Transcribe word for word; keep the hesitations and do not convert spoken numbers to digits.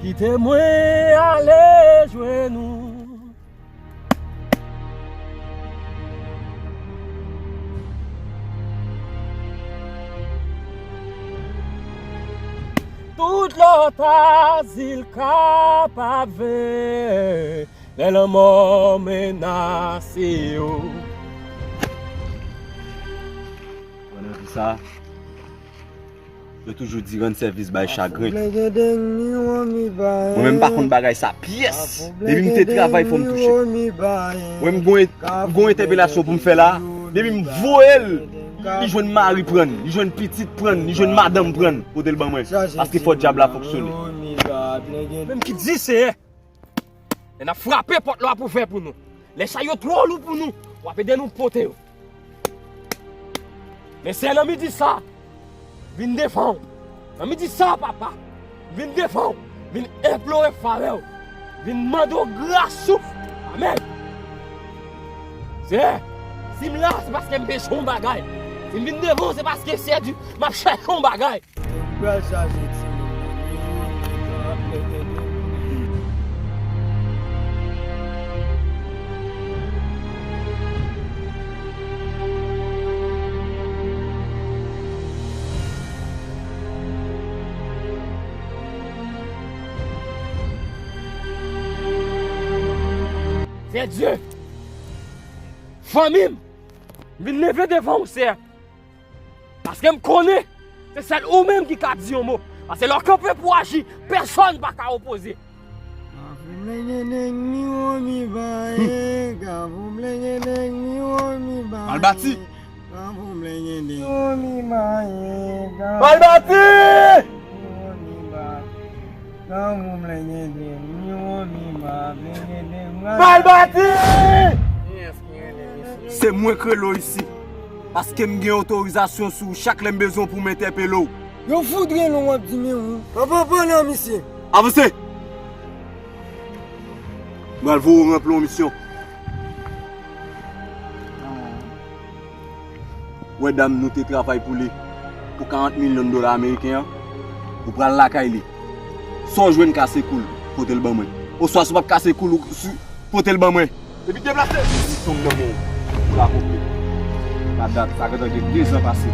Kite mwen ale jwenn ou. Tout lòt azil kapab venn lè lanmò menase yo. Pandan ki sa, yo toujou di rann sèvis bay chagren. Mwen menm pa konn bagay sa pyès. Depi m te travay fò m touche. Mwen m gon, m gon entèpelasyon pou m fè la. Depi m voye l, li jwenn mari pran l, li jwenn pitit pran l, li jwenn madanm pran l, kote l ban mwen. Paske fò dyab la fonksyone. Menm ki di Seyè. Lè n ap frape pòt la w ap ouvè pou nou. Lè chay yo twò lou pou nou, w ap ede nou pote yo. Men Seyè, nan midi sa, vin devan w. Nan midi sa, papa, vin devan w. Vin enplore favè w. Vin mande w gras ou. Amèn. Seyè, si m la, se paske m bezwen yon bagay. Si m vin devan w, se paske Seyè di, m ap chèche yon bagay. Pral chaje timoun nan. Seyè Dye, fanmi m, m vin leve devan w, Seyè. Paske m konnen se sèl ou menm ki ka di yon mo. Paske lè w kanpe pou w aji, pèsonn pa ka opoze. Malbati! Malbati! Malbati! Se mwen k rele w isi. Paske m gen otorizasyon sou ou chak lè m bezwen w pou m entèpele w. Yo fout rele w, w ap di men ou. Papa, pale a misye. Avanse! M pral voye w ranpli yon misyon. Ou wè dam nou te travay pou li pou karant milyon dola ameriken an, ou pral lakay li. Sa w jwenn kase kou l, pote l ban mwen. Oswa si w p ap kase kou l, ou si, pote l ban mwen. Epi deplase! Misyon m nan men w pou l akonpli. Pa dat, sa gentan gen dezan pase.